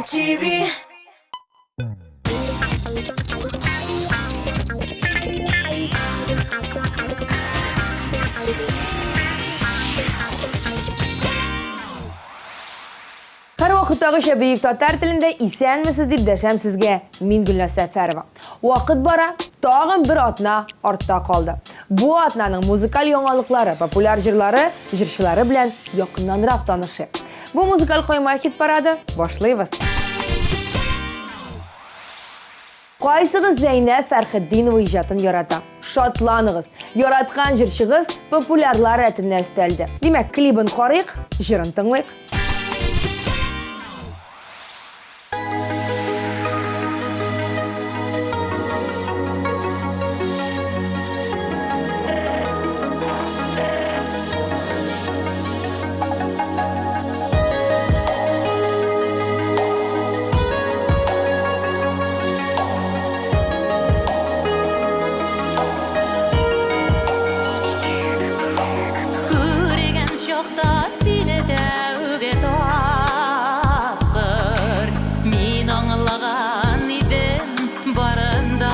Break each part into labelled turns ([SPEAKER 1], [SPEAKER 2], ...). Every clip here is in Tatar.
[SPEAKER 1] TV.
[SPEAKER 2] Һәрвакыттагыча бөек татар телендә исәнмесез дип дәшәм сезгә мин Гөлназ Сәфәрова. Вакыт бара, тагын бер атна артта калды. Бу атнаның музыкаль яңалыклары, популяр җырлары, җырчылары белән якыннанрак танышыйк. Бу музыкаль койма хит парады. Башлыйбыз. Кайсыгыз Зәйнәб Фәрхетдинова иҗатын ярата? Шатланыгыз! Яраткан җырчыгыз популярлар рәтенә өстәлде. Димәк, клибын карыйк, җырын тыңлыйк.
[SPEAKER 1] Күргән чакта сине тәүге тапкыр Мин аңлаган идем барында.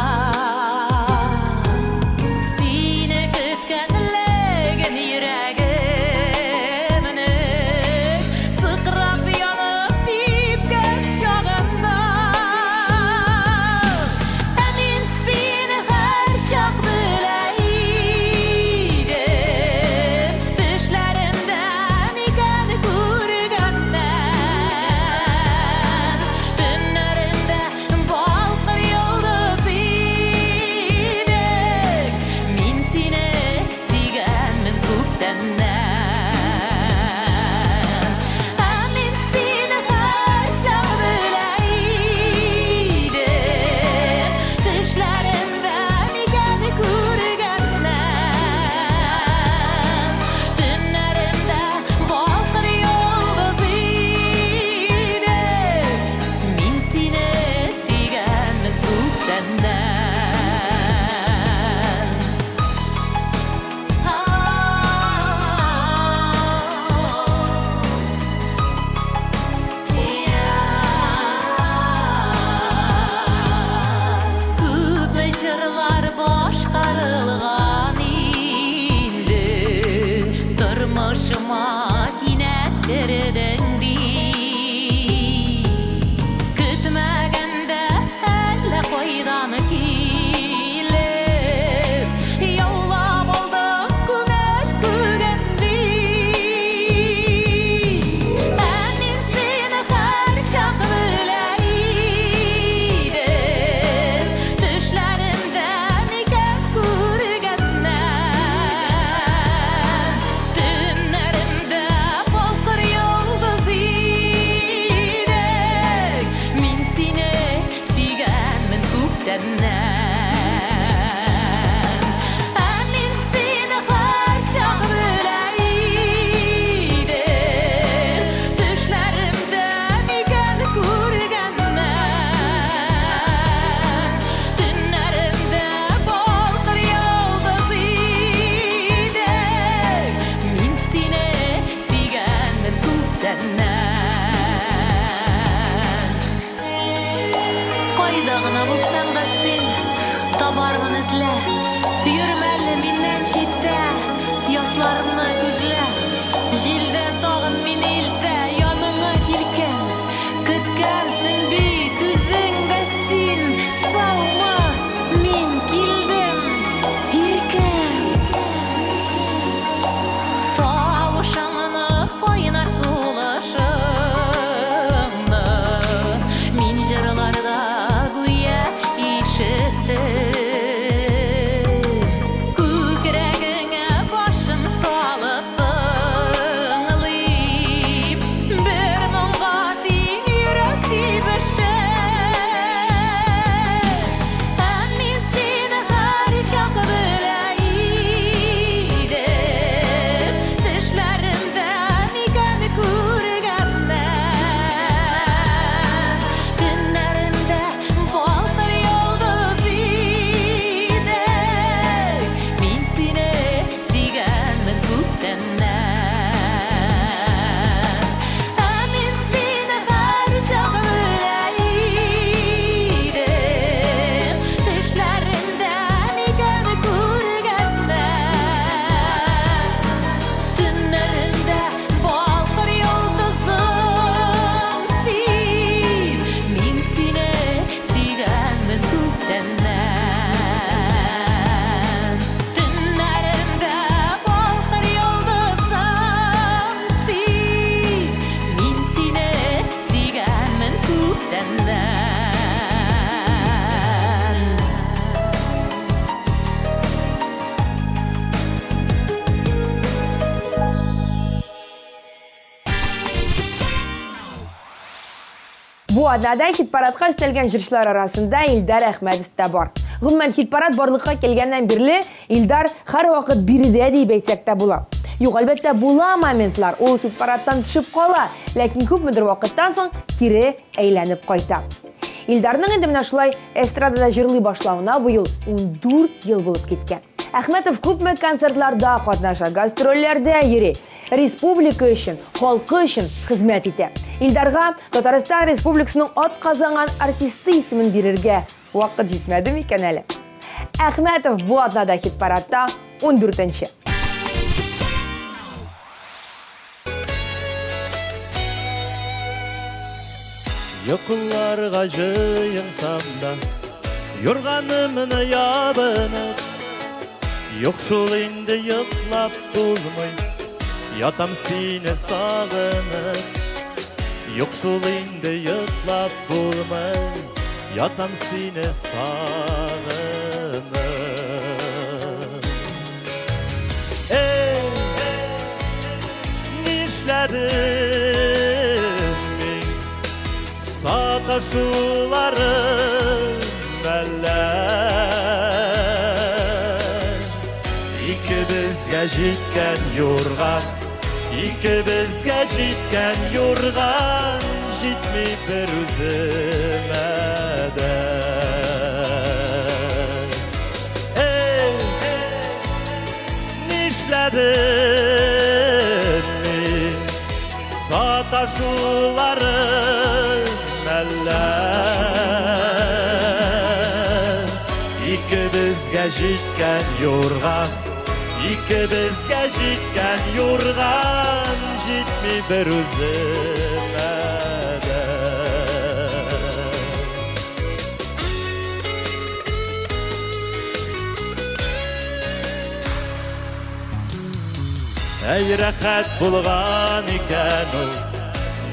[SPEAKER 1] Сине көткәнлеген йөрәгемнең Сыкрап янып типкән чагында. Ә мин сине һәрчак белә идем, Төшләремдә микән күргәннән. Төннәремдә балкыр йолдыз идек, Мин сине сөйгәнмен күптәннән. Ә мин сине һәрчак белә идем, Төшләремдә микән күргәннән. Төннәремдә балкыр йолдыз идек, Мин сине сөйгәнмен күптәннән. Күпме җырлар башкарылган инде, Тормышыма кинәт кердең дип. Көтмәгәндә әллә кайдан килеп, Яулап алдың күңел күген дип. Ә мин сине һәрчак белә идем, Төшләремдә микән күргәннән. Төннәремдә балкыр йолдыз идек, Мин сине сөйгәнмен күптәннән. Ә мин сине һәрчак белә идем, Төшләремдә микән күргәннән. Төннәремдә балкыр йолдыз идек, Мин сине сөйгәнмен күптәннән. Кайда гына булсаң да син, табармын эзлә. Йөрмә әле миннән читтә, ятларымны күзлә. Җилдә тагын мине илтә яныңа җилкән. Көткәнсең бит үзең дә син, саумы, мин килдем, иркәм. Тавышыңны, кайнар сулышыңны мин җырларда гүя ишеттем.
[SPEAKER 2] Бу атнада хит-парадка өстәлгән җырчылар арасында Илдар Әхмәтов та бар. Гомумән, хит-парад барлыкка килгәннән бирле Илдар һәрвакыт биредә дип әйтсәк тә була. Юк, әлбәттә, була моментлар, ул хит-парадтан төшеп кала, ләкин күпмедер вакыттан соң кире әйләнеп кайта. Илдарның инде менә шулай эстрадада җырлый башлавына быел 14 ел булып киткән. Әхмәтов күпме концертларда катнаша, гастрольләрдә йөри, республика өчен, халкы өчен хезмәт итә. Илдарга Татарстан Республикасының атказанган артисты исемен бирергә вакыт җитмәде микән әле? Әхмәтов бу атнада хит-парадта 14 нче.
[SPEAKER 3] Йокыларга җыенсам да, юрганымны ябынып, Юк шул инде йоклап булмый, ятам сине сагынып. Юк шул инде йоклап булмый, ятам сине сагынып. Эй, нишләдем мин? Саташуларым әллә? Икебезгә җиткән юрган, икебезгә җиткән юрган җитми бер үземә дә. Эй, нишләдем мин? Саташуларым әллә? Икебезгә җиткән юрган, икебезгә җиткән юрган җитми бер үземә дә. Әй рәхәт булган икән ул,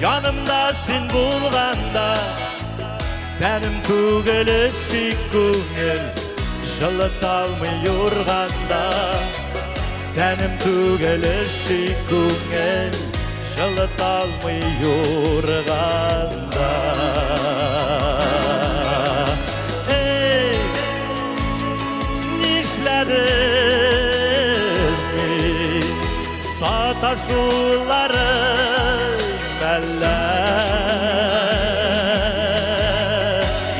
[SPEAKER 3] янымда син булганда. Тәнем түгел өши күңел, җылыталмый юрганда. Тәнем түгел өши күңел, җылыталмый юрганда. Эй, нишләдем мин? Саташуларым әллә?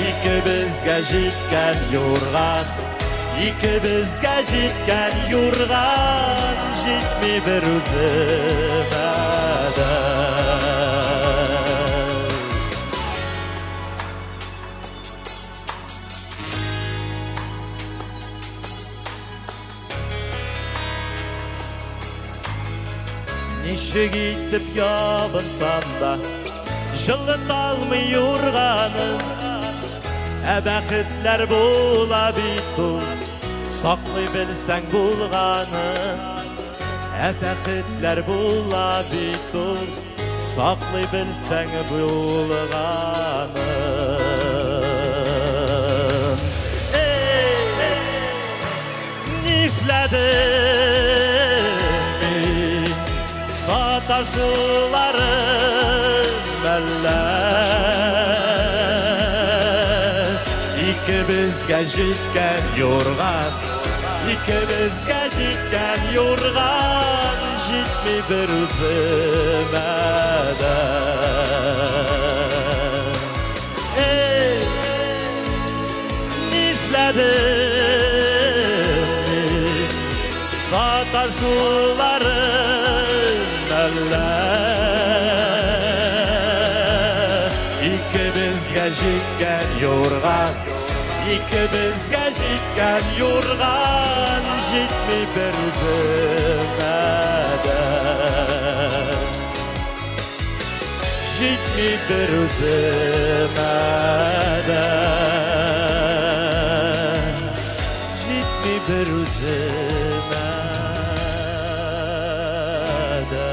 [SPEAKER 3] Икебезгә җиткән юрган, икебезгә җиткән юрган җитми бер үземә дә. Ничек итеп ябынсам да, җылыталмый юрганым. Ә бәхетләр була бит ул, саклый белсәң булганын. Ә бәхетләр була бит ул, саклый белсәң булганын. Эй, нишләдем мин? Саташуларым әллә? Икебезгә җиткән юрган, икебезгә җиткән юрган җитми бер үземә дә. Эй, нишләдем мин? Саташуларым әллә? Икебезгә җиткән юрган, икебезгә җиткән юрган җитми бер үземә дә. Җитми бер үземә дә. Җитми бер үземә дә.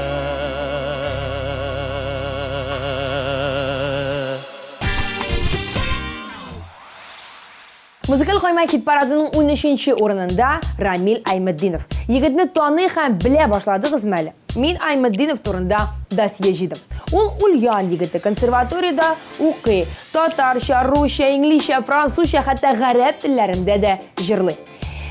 [SPEAKER 2] Музыкаль койма хит-парадының унөченче урынында Рамил Айметдинов. Егетне таный һәм белә башладыгызмы әле? Мин Айметдинов турында досье җыйдым. Ул Ульян егете, консерваториядә укый. Татарча, русча, инглизчә, французча, хәтта гарәп телләрендә дә җырлый.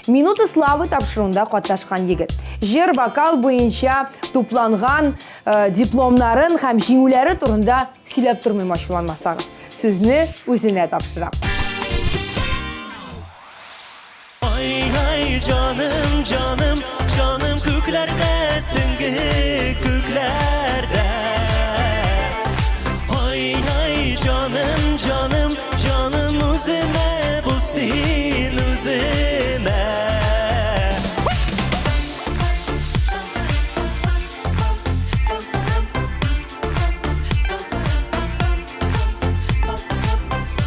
[SPEAKER 2] Минута славы тапшыруында катнашкан егет. Җыр, вокал буенча тупланган э, дипломнарын һәм җиңүләре турында сөйләп тормыйм ачуланмасагыз. Сүзне үзенә тапшырам.
[SPEAKER 3] Ай-ай, җаным, җаным, җаным күкләрдә, төнге күкләрдә. Ай-ай, җаным, җаным, җаным үземә бул син үземә.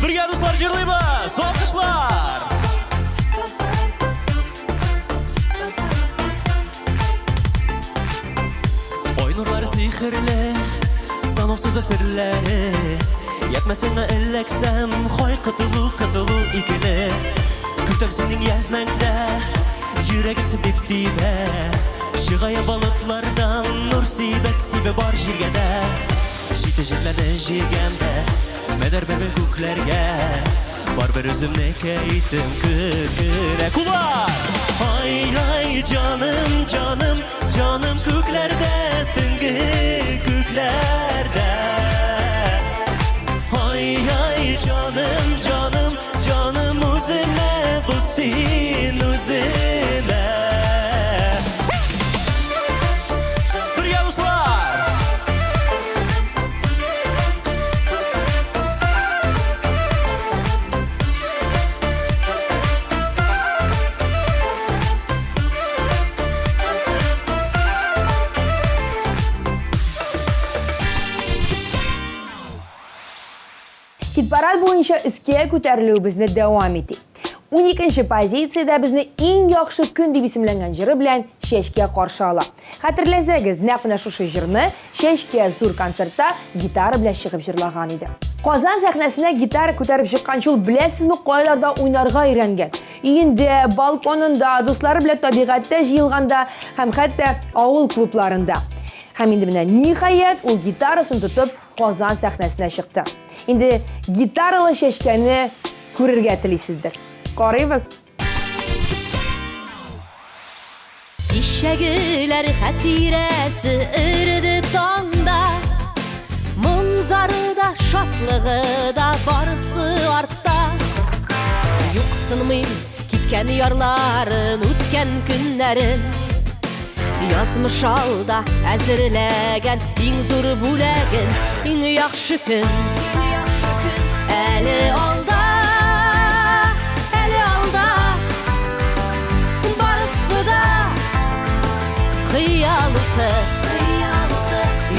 [SPEAKER 3] Бергә дуслар җырлыйбыз! Алкышлар! Ай нурлары сихерле, санаусыз серләре. Ятмәсеңә эләксәм, хай кытылу, кытылу икеле. Көтәм синең язмәңдә, йөрәгем сибеп тибә. Чыгая болытлардан, нур сибеп, сибә бар җиргә дә. Җите җилләрне җигәмдә, мәдәр бер күкләргә. Бар бер үземнеке итем көт кенә. Куллар! Ай-ай, җаным, җаным, җаным күкләрдә, төнге күкләрдә. Ай-ай, җаным, җаным, җаным үземә бул син үземә. Бергә дуслар!
[SPEAKER 2] Хит-парад буенча өскә күтәрелүебезне дәвам итик. Уникенче позициядә безне Иң яхшы көн дип исемләнгән җыры белән Чәчкә каршы ала. Хәтерләсәгез, нәкъ менә шушы җырны Чәчкә зур концертта гитара белән чыгып җырлаган иде. Казан сәхнәсенә гитара күтәреп чыкканчы ул беләсезме кайларда уйнарга өйрәнгән? Өендә, балконында, дуслары белән табигатьтә җыелганда һәм хәтта авыл клубларында. Һәм инде менә ниһаять ул гитарасын тотып Казан сәхнәсенә чыкты. Инде гитаралы чәчкәне күрергә телисездер. Карыйбыз.
[SPEAKER 1] Кичәгеләр хатирәсе эреде таңда. Моң-зары да, шатлыгы да барысы артта. Юксынмыйм киткән ярларын, үткән көннәрен. Язмыш алда әзерләгән иң зур бүләген, иң яхшы көн. Әле алда, әле алда, барысы да хыял уты,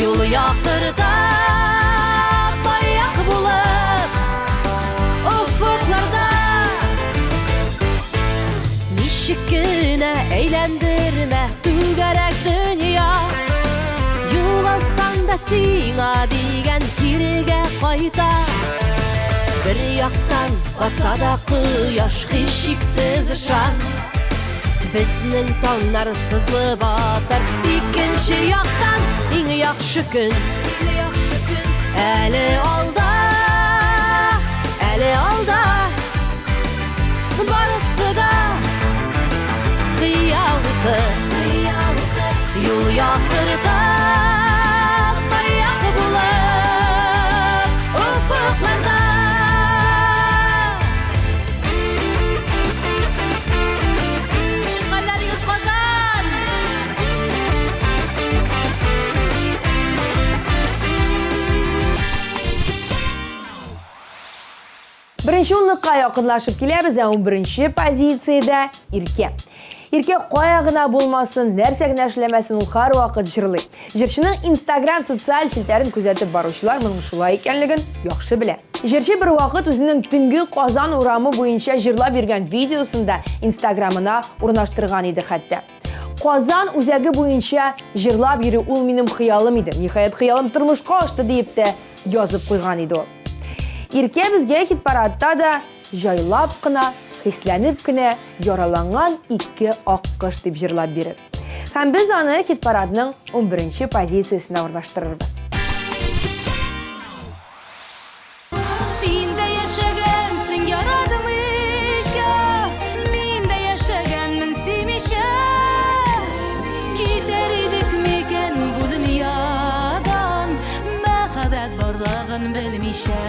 [SPEAKER 1] юл яктырта, маяк булып офыкларда. Ничек кенә әйләндермә түгәрәк дөнья, Югалтсаң да сиңа дигән кирегә кайта. Бер яктан батса да кояш, һичшиксез ышан, Безнең таңнар сызылып атар икенче яктан. Иң яхшы көн әле алда, әле алда. Барысы да хыял уты, юл яктырта, маяк булып офыкларда. Ничек хәлләрегез, Казан?
[SPEAKER 2] Беренче унлыкка якынлашып киләбез, ә унберенче позициядә Иркә. Иркә кая гына булмасын, нәрсә генә эшләмәсен, ул һәрвакыт җырлый. Җырчының Instagram социаль челтәрен күзәтеп баручылар моның шулай икәнлеген яхшы белә. Җырчы бервакыт үзенең төнге Казан урамы буенча җырлап йөргән видеосын да Инстаграмына урнаштырган иде хәтта. Казан үзәге буенча җырлап йөрү ул минем хыялым иде. Ниһаять, хыялым тормышка ашты, диеп тә язып куйган иде ул. Иркә безгә хит-парадта да җайлап кына, хисләнеп кенә Яраланган ике аккош дип җырлап бирер. Һәм без аны хит-парадның унберенче позициясенә урнаштырырбыз.
[SPEAKER 1] белмичә.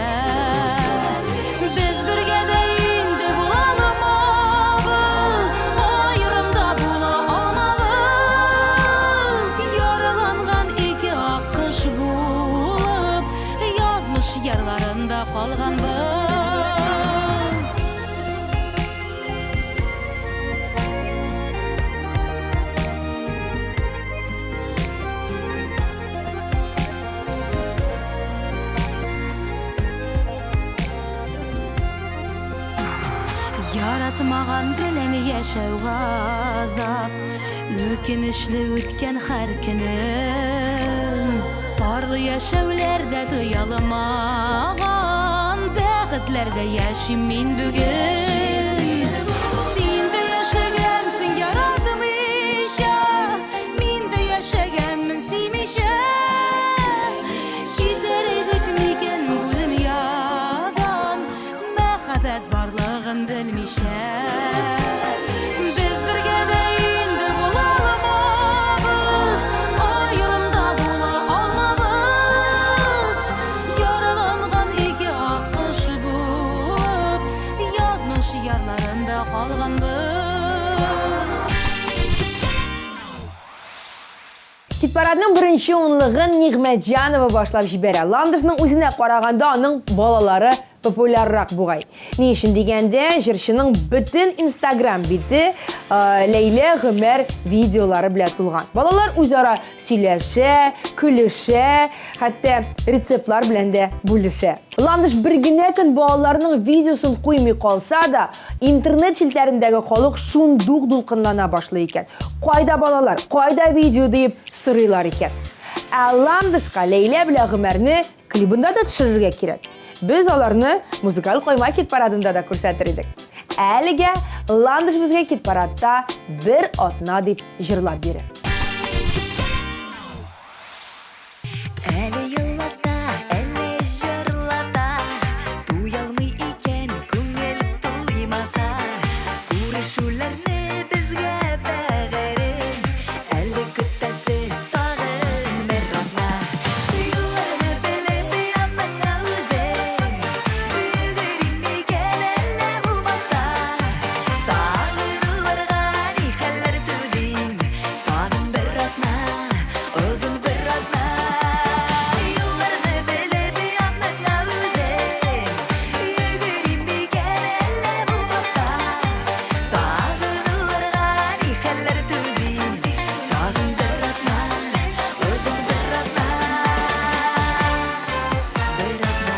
[SPEAKER 1] Без бергә дә инде була алмабыз, аерым да була алмабыз. Яраланган ике аккош булып, язмыш ярларында калганбыз. Яратмаган белән яшәү газап, Үкенечле үткән һәр көнем. Парлы яшәүләрдә тоялмаган Бәхетләрдә яшим мин бүген. Син дә яшәгәнсең яратмыйча, Мин дә яшәгәнмен сөймичә. Китәр идек микән бу дөньядан, Мәхәббәт барлыгын белмичә. Без бергә дә инде була алмабыз, аерым да була алмабыз. Яраланган ике аккош булып, язмыш ярларында калганбыз.
[SPEAKER 2] Хит-парадның беренче унлыгын Нигъмәтҗанова башлап җибәрә. Ландышның үзенә караганда аның балалары популяррак бугай. Ни өчен дигәндә, җырчының бөтен Инстаграм бите Ләйлә Гомәр видеолары белән тулган. Балалар үзара сөйләшә, көлешә, хәтта рецептлар белән дә бүлешә. Ландыш бер генә көн балаларның видеосын куймый калса да, интернет челтәрендәге халык шундук дулкынлана башлый икән. Кайда балалар, кайда видео диеп сорыйлар икән. Ә Ландышка Ләйлә белән Гомәрне клибында да төшерергә кирәк. Без аларны музыкаль койма хит-парадында да күрсәтер идек. Әлегә Ландыш безгә хит-парадта бер атна дип җырлап бирер.
[SPEAKER 4] Әле еллата, әле җырлата, Туялмый икән күңел туймаса. Күрешүләрне безгә бәгырем, Әле көтәсе тагын бер атна. Юлларны белеп яныңа үзем, Йөгерим микән әллә булмаса. Сагынуларга ни хәлләр түзим, Тагын бер атна, озын бер атна. Юлларны белеп яныңа үзем, Йөгерим микән әллә булмаса. Сагынуларга ни хәлләр түзим, Тагын бер атна, озын бер атна. Бер атна.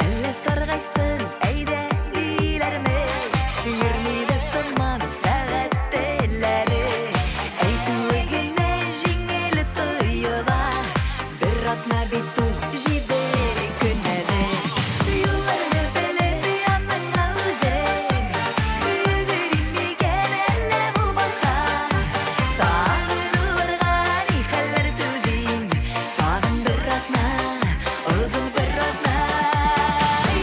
[SPEAKER 4] Әллә саргайсын, әйдә, диләрме? Йөрми дә сыман сәгать телләре. Әйтүе генә җиңел тоела. Бер атна бит ул җиде көн әле. Юлларны белеп яныңа үзем, Йөгерим микән әллә булмаса. Сагынуларга ни хәлләр түзим, Тагын бер атна, озын бер атна.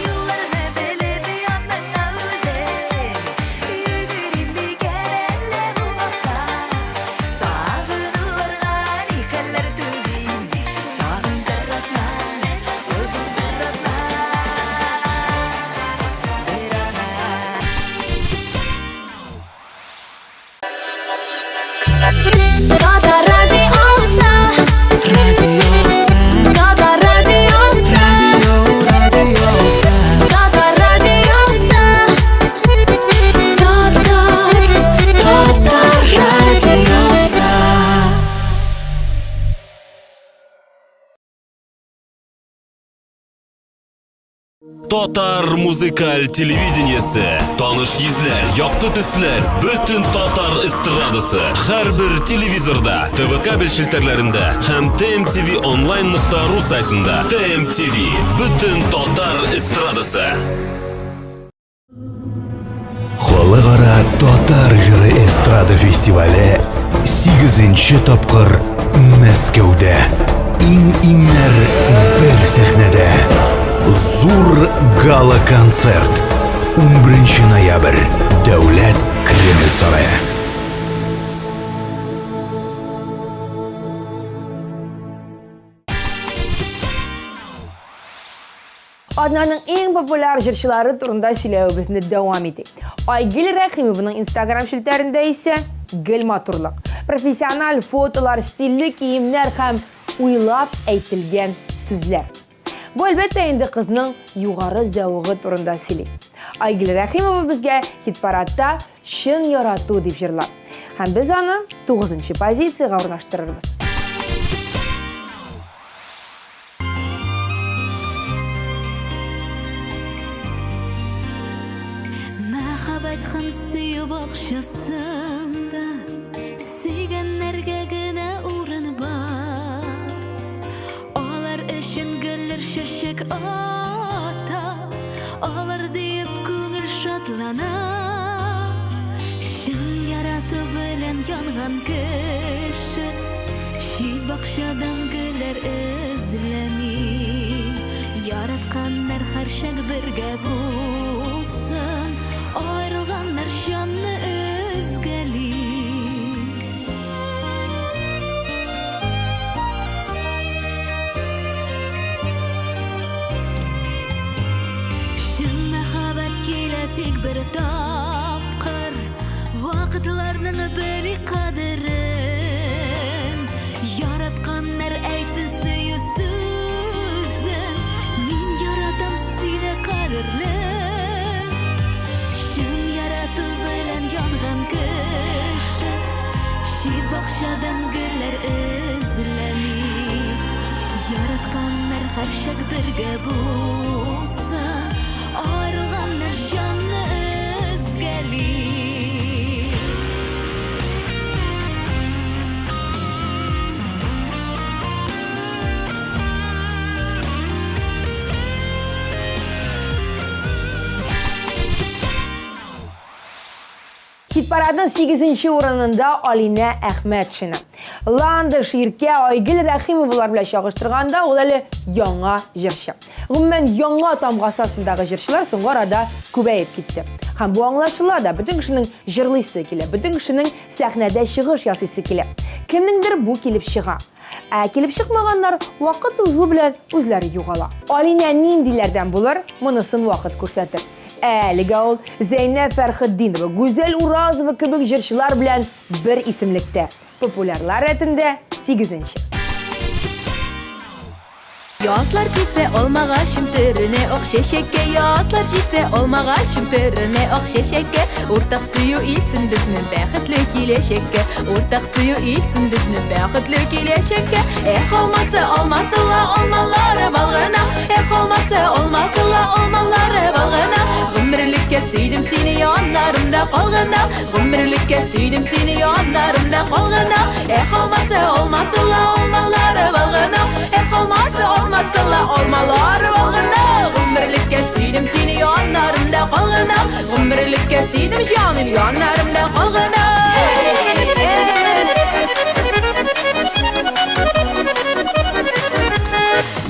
[SPEAKER 4] Юлларны белеп яныңа үзем, Йөгерим микән әллә булмаса. Сагынуларга ни хәлләр түзим, Тагын бер атна, озын бер атна. Бер атна.
[SPEAKER 1] Татар радиосы, Татар радиосы, Татар радиосы, Татар, Татар радиосы.
[SPEAKER 5] Татар музыкаль телевидениесе. Таныш йөзләр, якты төсләр, бөтен татар эстрадасы. Һәрбер телевизорда, ТВ кабель челтәрләрендә һәм TMTV онлайн.ру сайтында. TMTV. Бөтен татар эстрадасы.
[SPEAKER 6] Халыкара татар җыры эстрада фестивале 8 тапкыр Мәскәүдә. Иң-иңнәр бер сәхнәдә. Зур гала-концерт. 11 ноябрь. Дәүләт Кремль сарае.
[SPEAKER 2] Атнаның иң популяр җырчылары турында сөйләвебезне дәвам итик. Айгөл Рәхимованың Инстаграм челтәрендә исә гел матурлык. Профессиональ фотолар, стильле киемнәр һәм уйлап әйтелгән сүзләр. Бу әлбәттә инде кызның югары зәвыгы турында сөйли. Айгөл Рәхимова безгә хит-парадта Чын ярату дип җырлар. Һәм без аны 9 позициягә урнаштырырбыз.
[SPEAKER 1] Мәхәббәт һәм сөю бакчасында Сөйгәннәргә генә урын бар. Алар өчен гөлләр чәчәк ата, Алар диеп күңел шатлана. Чын ярату белән янган кеше Чит бакчадан гөлләр эзләми. Яратканнар һәрчак бергә булсын, Аерылганнар җанны өзгәли. Чын мәхәббәт килә тик бер тапкыр, Вакытларның бели кадерен. Яратканнар әйтсен сөю сүзен, Мин яратам сине, кадерлем. Чын ярату белән янган кеше Чит бакчадан гөлләр эзләми. Яратканнар һәрчак бергә булсын, Аерылганнар җанны өзгәли.
[SPEAKER 2] Хит-парадның сигезенче урынында Алинә Әхмәтшина. Ландыш, Иркә, Айгөл Рәхимовалар белән чагыштырганда, ул әле яңа җырчы. Гомумән, яңа тамгасы астындагы җырчылар соңгы арада күбәеп китте. Һәм бу аңлашыла да, бөтен кешенең җырлыйсы килә, бөтен кешенең сәхнәдә чыгыш ясыйсы килә. Кемнеңдер бу килеп чыга. Ә килеп чыкмаганнар вакыт узу белән үзләре югала. Алинә ниндиләрдән булыр, монысын вакыт күрсәтер. Ә әлегә ул Зәйнәб Фәрхетдинова, Гүзәл Уразова кебек җырчылар белән бер исемлектә. Популярлар рәтендә сигезенче.
[SPEAKER 1] Язлар җитсә, алмагачым төренә ак чәчәккә. Язлар җитсә, алмагачым төренә ак чәчәккә. Уртак сөю илтсен безне бәхетле киләчәккә. Уртак сөю илтсен безне бәхетле киләчәккә. Эх, алмасы, алмасы ла, алмалары бал гына. Эх, алмасы, алмасы ла, алмалары бал гына. Гомерлеккә сөйдем сине, яннарымда кал гына. Гомерлеккә сөйдем сине, яннарымда кал гына. Эх, алмасы, алмасы ла, алмалары бал гына. Эх, алмасы, алмасы ла, алмалары бал гына. Гомерлеккә сөйдем сине, яннарымда кал гына. Гомерлеккә сөйдем, җаным, яннарымда кал гына.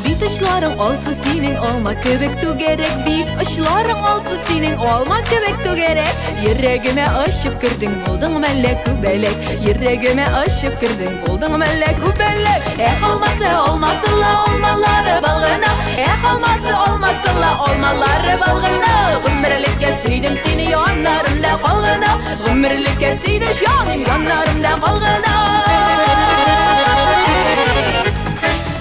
[SPEAKER 1] Бит очларың алсу синең алма кебек түгәрәк, бит очларың алсу синең алма кебек түгәрәк. Йөрәгемә очып кердең, булдың мәллә күбәләк. Йөрәгемә очып кердең, булдың мәллә күбәләк. Эх, алмасы, алмасы ла, алмалары бал гына. Эх, алмасы, алмасы ла, алмалары бал гына. Гомерлеккә сөйдем сине, яннарымда кал гына. Гомерлеккә сөйдем, җаным, яннарымда кал гына.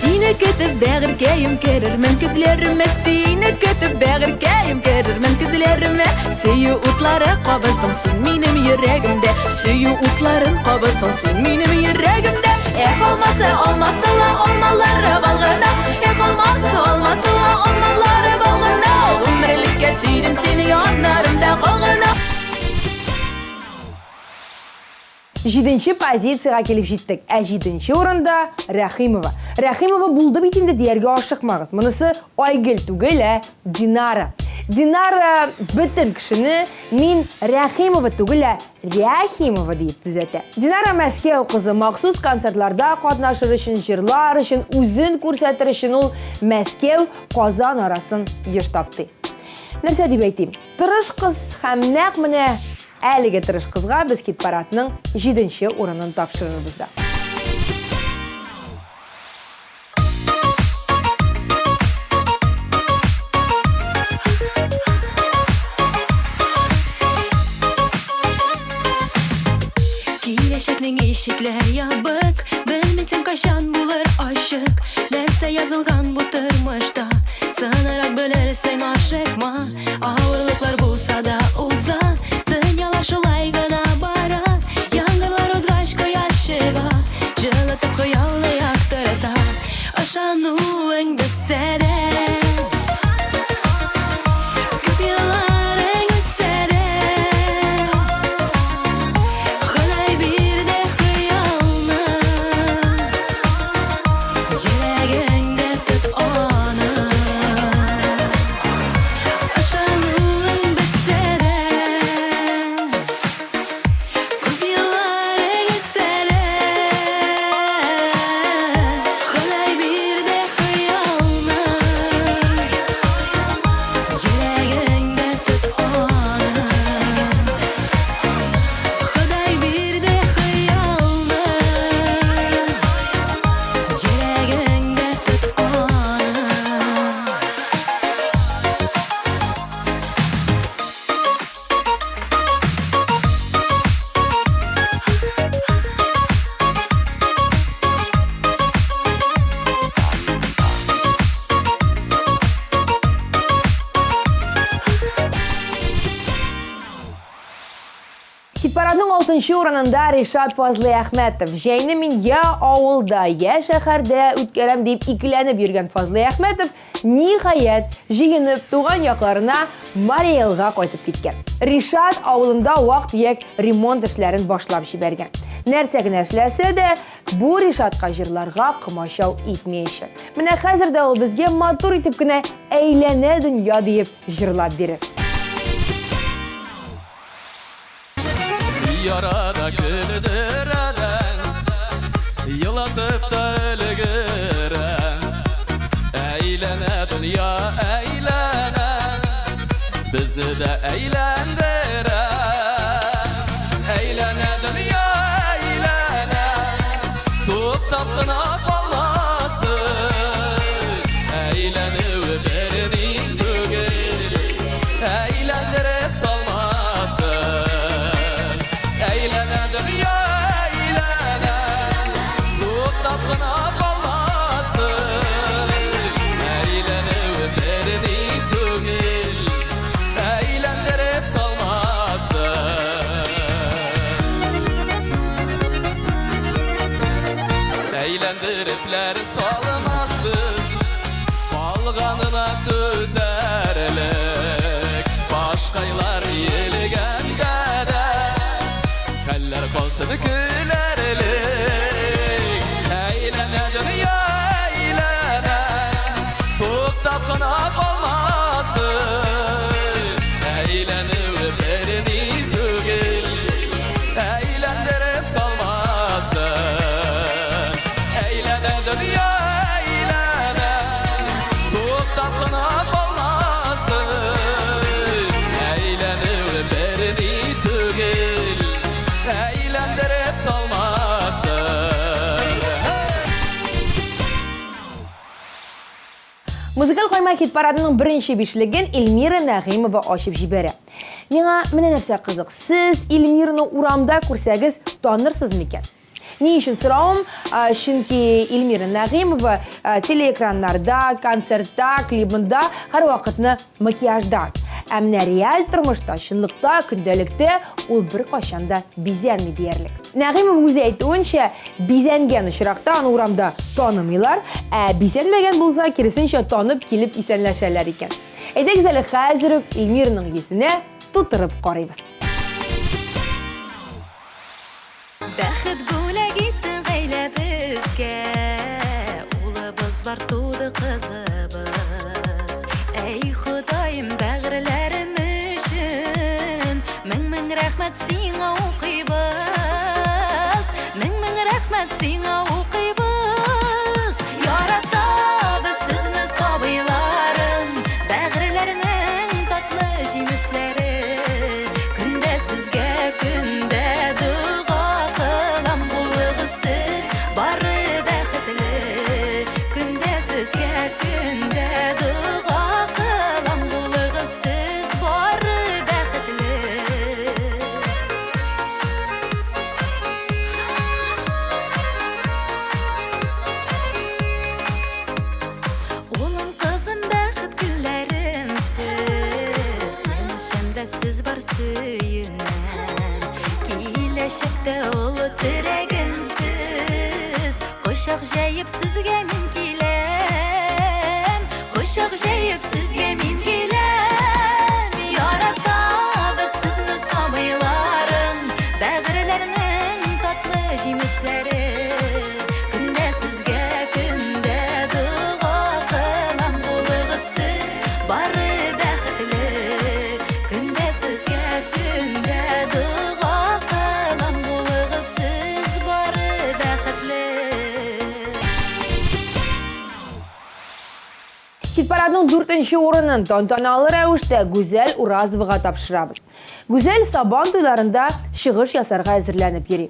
[SPEAKER 1] Сине көтеп бәгырькәем керермен көзләремә, сине көтеп бәгырькәем керермен көзләремә. Сөю утлары кабыздың син минем йөрәгемдә, сөю утларын кабыздың син минем йөрәгемдә. Эх, алмасы, алмасы ла, алмалары бал гына. Эх, алмасы, алмасы ла, алмалары бал гына. Гомерлеккә сөйдем сине, яннарымда кал гына.
[SPEAKER 2] Җиденче позициягә килеп җиттек. Ә җиденче урында Рәхимова. Рәхимова булды бит инде дияргә ашыкмагыз. Монысы Айгөл түгел, ә Динара. Динара бөтен кешене мин Рәхимова түгел, ә Рәхимова диеп төзәтә. Динара Мәскәү кызы, махсус концертларда катнашыр өчен, җырлар өчен, үзен күрсәтер өчен ул Мәскәү, Казан арасын еш таптый. Нәрсә дип әйтим? Тырыш кыз һәм нәкъ менә Әлеге тырыш кызга без хит-парадның җиденче урынын тапшырырбыз да.
[SPEAKER 7] Кайчан булыр ачык, нәрсә язылган бу тормышта? Сынарак белерсең, ашыкма, авырлыклар булса да уза. Дөньялар шулай гына бара, яңгырлар узгач кояш чыга, җылытып хыялны яктырта. Ышануың бетсә дә, күп елларың үтсә дә, Ходай бирде хыялны, йөрәгеңдә тот аны. Ышануың бетсә дә, күп елларың үтсә дә, Ходай бирде хыялны, йөрәгеңдә тот аны. Ходай бирде хыялны, йөрәгеңдә тот аны.
[SPEAKER 2] Хит-парадның алтынчы урынында Ришат Фазлыәхмәтов. Җәйне мин я авылда, я шәһәрдә үткәрәм дип икеләнеп йөргән Фазлыәхмәтов, ниһаять, җыенып туган якларына Марий Элга кайтып киткән. Ришат авылында вак-төяк ремонт эшләрен башлап җибәргән. Нәрсә генә эшләсә дә, бу Ришатка җырларга комачау итмәячәк. Менә хәзер дә ул безгә матур итеп кенә Әйләнә дөнья диеп җырлап бирер.
[SPEAKER 3] Ярада көлдерә дә, елатып та өлгерә. Әйләнә дөнья, әйләнә, безне дә әйләндерә. Әйләнә дөнья, әйләнә, туктап кына калмасын. Әйләнүе берни түгел, әйләндереп салмасын. Әйләнә дөнья, әйләнә, туктап кына калмасын. Әйләнүе берни түгел, әйләндереп салмасын. Әйләндерепләр салмасын, калганына түзәрлек. Башкайлар иелгәндә дә, хәлләр калсын көләрлек. Әйләнә дөнья, әйләнә, туктап кына калмасын. Әйләнүе берни түгел, әйләндереп салмасын. Әйләнә дөнья, әйләнә, туктап кына калмасын. Әйләнүе берни түгел, әйләндереп салмасын.
[SPEAKER 2] Музыкаль койма хит-парадының беренче бишлеген Эльмира Нәгыймова ачып җибәрә. Миңа менә нәрсә кызык. Сез Эльмираны урамда күрсәгез, танырсыз микән? Ни өчен соравым? Чөнки Эльмира Нәгыймова телеэкраннарда, концертта, клибында һәрвакытны макияжда. Ә менә реаль тормышта, чынлыкта, көндәлектә ул беркайчан да бизәнми диярлек. Нәгыймов үзе әйтүенчә, бизәнгән очракта аны урамда танымыйлар, ә бизәнмәгән булса, киресенчә, танып килеп исәнләшәләр икән. Әйдәгез әле хәзер үк Эльмираның йөзенә тутырып карыйбыз.
[SPEAKER 7] Бәхет бүләк иттең гаиләбезгә, Улыбыз бар, туды кызыбыз. Әй, Ходаем, бәгырьләрем өчен Мең-мең рәхмәт сиңа укыйбыз. Мең-мең рәхмәт сиңа укыйбыз. Яратабыз сезне, сабыйларым, Бәгырьләрнең татлы җимешләре. Көндә сезгә, көндә дога кылам, булыгыз сез бары бәхетле. Көндә сезгә, көндә дога кылам, булыгыз сез бары бәхетле. сөеп сезгә мин киләм. Яратабыз сезне сабыйларым, бәгырьләрнең татлы җимешләре. Көндә сезгә, көндә дога кылам, булыгыз сез бары бәхетле. Көндә сезгә, көндә дога кылам, булыгыз сез бары бәхетле.
[SPEAKER 2] Хит-парадның дүртенче урынын тантаналы рәвештә Гүзәл Уразовага тапшырабыз. Гүзәл Сабан туйларында чыгыш ясарга әзерләнеп йөри.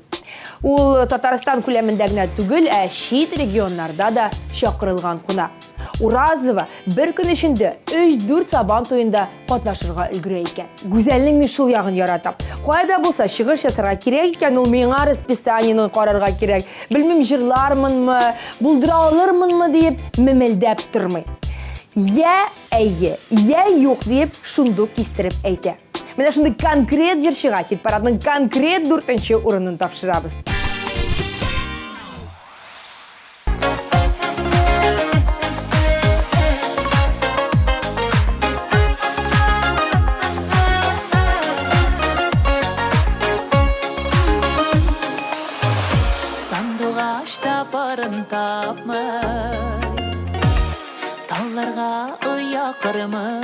[SPEAKER 2] Ул Татарстан күләмендә генә түгел, ә чит регионнарда да чакырылган кунак. Уразова бер көн эчендә 3-4 Сабан туенда катнашырга өлгерә икән. Гүзәлнең мин шул ягын яратам. Кая да булса чыгыш ясарга кирәк икән, ул миңа расписаниене карарга кирәк. Белмим, җырлармынмы, булдыра алырмынмы диеп мемелдәп тормый. Я әйе, я юк диеп шундук кистереп әйтә. Менә шундый конкрет җырчыга хит-парадның конкрет дүртенче урынын тапшырабыз.
[SPEAKER 7] Сандугач та парын тапмый, Талларга оя кормый.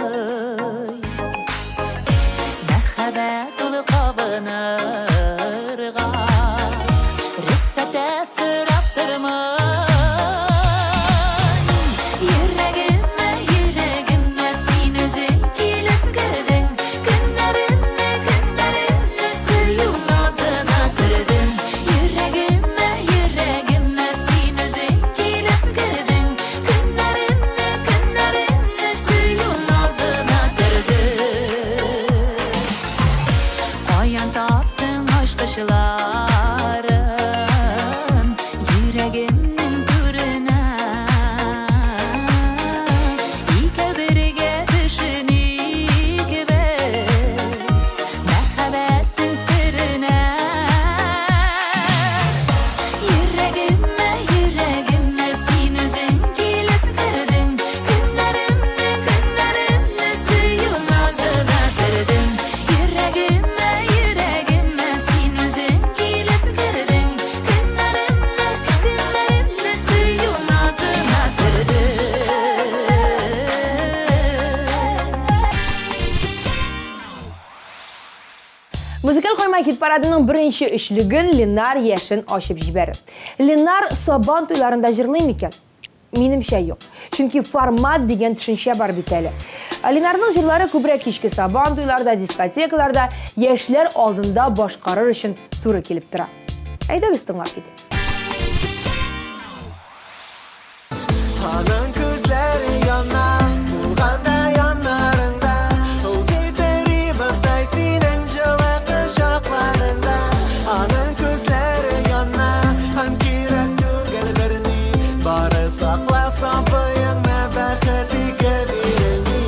[SPEAKER 7] Мәхәббәт улы кабынырга Рөхсәт сорап тормый. Йөрәгемә, йөрәгемә син үзең килеп кердең. Көннәремне, көннәремне сөю назына төрдең. Йөрәгемә, йөрәгемә син үзең килеп кердең. Көннәремне, көннәремне сөю назына төрдең. Каян таптың ачкычларын йөрәгемнең түренә? Икәү бергә төшеник без мәхәббәтнең серенә. Йөрәгемә, йөрәгемә син үзең килеп кердең. Көннәремне, көннәремне сөю назына төрдең. Йөрәгемә, йөрәгемә син үзең килеп кердең. Көннәремне, көннәремне сөю назына төрдең.
[SPEAKER 2] Музыкаль койма хит-парадының беренче өчлеген Ленар Яшен ачып җибәрер. Ленар Сабан туйларында җырлый микән? Минемчә, юк. Чөнки формат дигән төшенчә бар бит әле. Ленарның җырлары күбрәк кичке Сабан туйларда, дискотекаларда, яшьләр алдында башкарыр өчен туры килеп тора. Әйдәгез тыңлап китик.
[SPEAKER 8] Аның күзләре яна, булганда яннарыңда, Ул китерибездай синең җылы кочакларыңда. Аның күзләре яна, һәм кирәк түгел берни, Бары сакла сабыеңны, бәхет ике бирелми.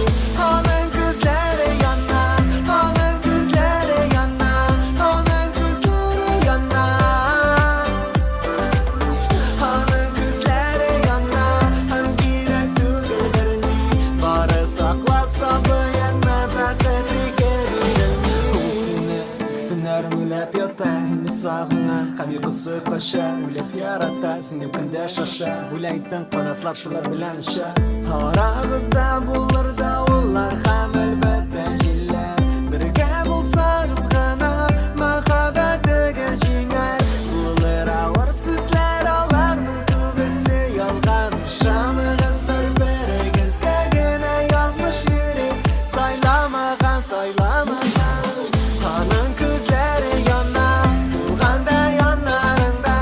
[SPEAKER 8] Аның күзләре яна, аның күзләре яна, аның күзләре яна. Аның күзләре яна, һәм кирәк түгел берни, Бары сакла сабыеңны, бәхет ике бирелми. Ул сине төннәрен уйлап ята, Һине сагына һәм йокысы кача, Үлеп ярата, синең көндә шаша, Бүләк иттең канатлар, шулар белән оча. Арагызда булыр давыллар һәм әлбәттә җилләр, Бергә булсагыз гына мәхәббәтегез җиңәр. Булыр авыр сүзләр, аларның күбесе ялган. Ышаныгыз бер-берегезгә генә язмыш йөри, Сайламаган, сайламаган. Аның күзләре яна, булганда яннарыңда,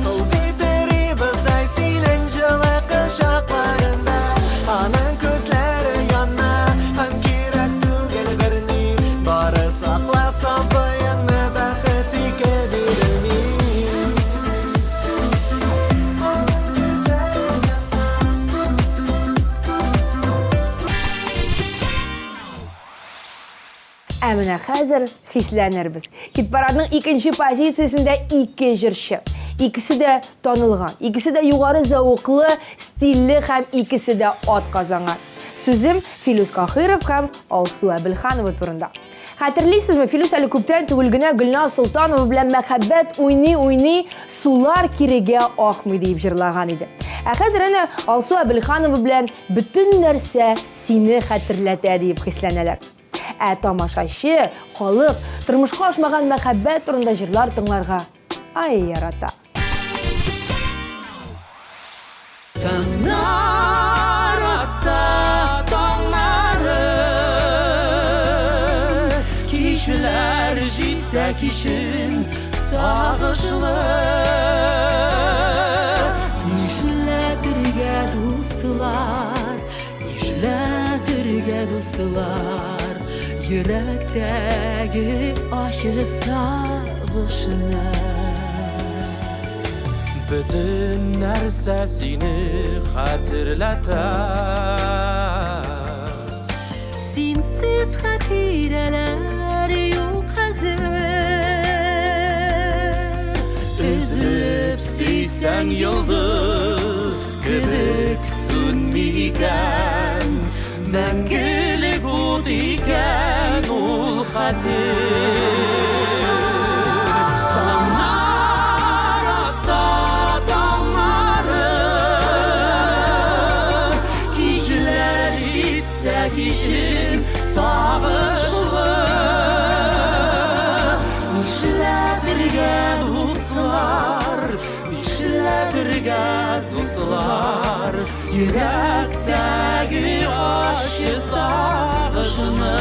[SPEAKER 8] Ул китерибездай синең җылы кочакларыңда. Аның күзләре яна, һәм кирәк түгел берни, Бары сакла сабыеңны, бәхет ике бирелми.
[SPEAKER 2] Ә менә хәзер хисләнербез. Хит-парадның икенче позициясендә ике җырчы. Икесе дә танылган, икесе дә югары зәвыклы, стильле һәм икесе дә ат казанган. Сүзем Филүс Каһиров һәм Алсу Әбелханова турында. Хәтерлисезме, Филүс әле күптән түгел генә Гөлназ Солтанова белән мәхәббәт уйный-уйный сулар кирегә акмый диеп җырлаган иде. Ә хәзер әнә Алсу Әбелханова белән бөтен нәрсә сине хәтерләтә диеп хисләнәләр. Ә тамашачы, халык тормышка ашмаган мәхәббәт турында җырлар тыңларга ай ярата.
[SPEAKER 3] Таңнар атса таңнары, Кичләр җитсә кичен сагышлы.
[SPEAKER 7] Нишләтергә дуслар, нишләтергә дуслар, Йөрәктәге ачы сагышны.
[SPEAKER 3] Бөтен нәрсә сине хәтерләтә.
[SPEAKER 7] Синсез хатирәләр юк хәзер.
[SPEAKER 3] Өзелеп сөйсәң йолдыз кебек сүнми икән, Мәңгелек ут икән ул хәтер. Таңнар атса таңнары, Кичләр җитсә кичен сагышлы. Нишләтергә дуслар, нишләтергә дуслар, Йөрәктәге ачы сагышны.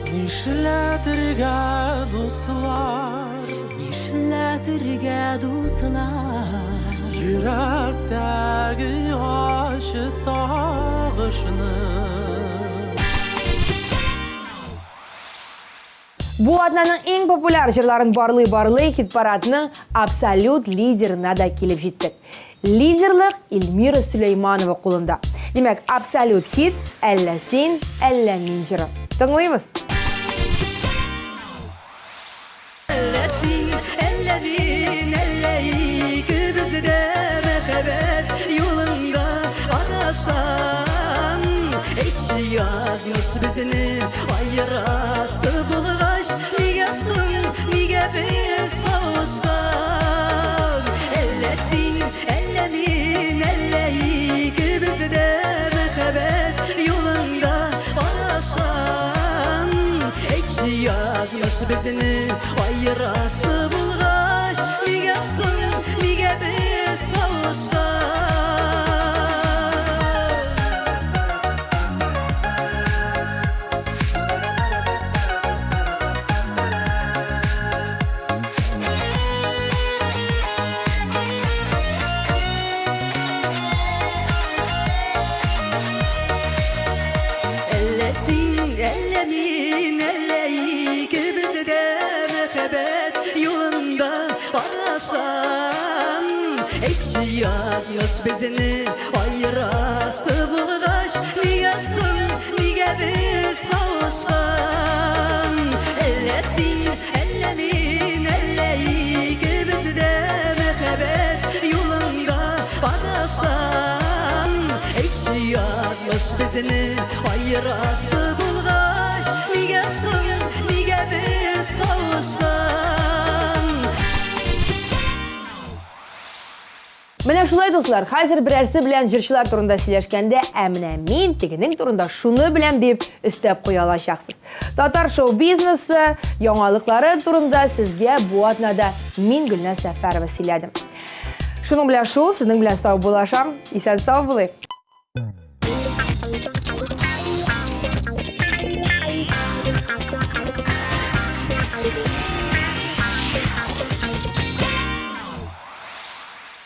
[SPEAKER 3] Нишләтергә дуслар,
[SPEAKER 7] Нишләтергә дуслар,
[SPEAKER 3] Йөрәктәге ачы сагышны.
[SPEAKER 2] Бу атнаның иң популяр җырларын барлый-барлый хит-парадның абсолют лидерына да килеп җиттек. Лидерлык Эльмира Сөләйманова кулында. Димәк, абсолют хит Әллә син, әллә мин җыры. Тыңлыйбыз.
[SPEAKER 4] Әллә син, әллә мин, әллә икебез дә мәхәббәт юлында адашкан. Әйтче, язмыш безне аерасы булгач, нигә соң, нигә без кавышкан? Әллә син, әллә мин, әллә икебез дә мәхәббәт юлында адашкан. Әйтче, язмыш безне аерасы булгач, нигә соң, нигә без кавышкан? Әллә син, әллә мин, әллә икебез дә мәхәббәт юлында адашкан. Әйтче, язмыш безне аерасы булгач, нигә соң, нигә без кавышкан? Әллә син, әллә мин, әллә икебез дә мәхәббәт юлында адашкан. Әйтче, язмыш безне аерасы булгач, нигә соң, нигә без кавышкан?
[SPEAKER 2] Менә шулай, дуслар, хәзер берәрсе белән җырчылар турында сөйләшкәндә, ә менә мин тегенең турында шуны беләм дип өстәп куя алачаксыз. Татар шоу-бизнесы яңалыклары турында сезгә бу атнада мин Гөлназ Сәфәрова сөйләдем. Шуның белән шул, сезнең белән сау булашам. Исән сау булыйк.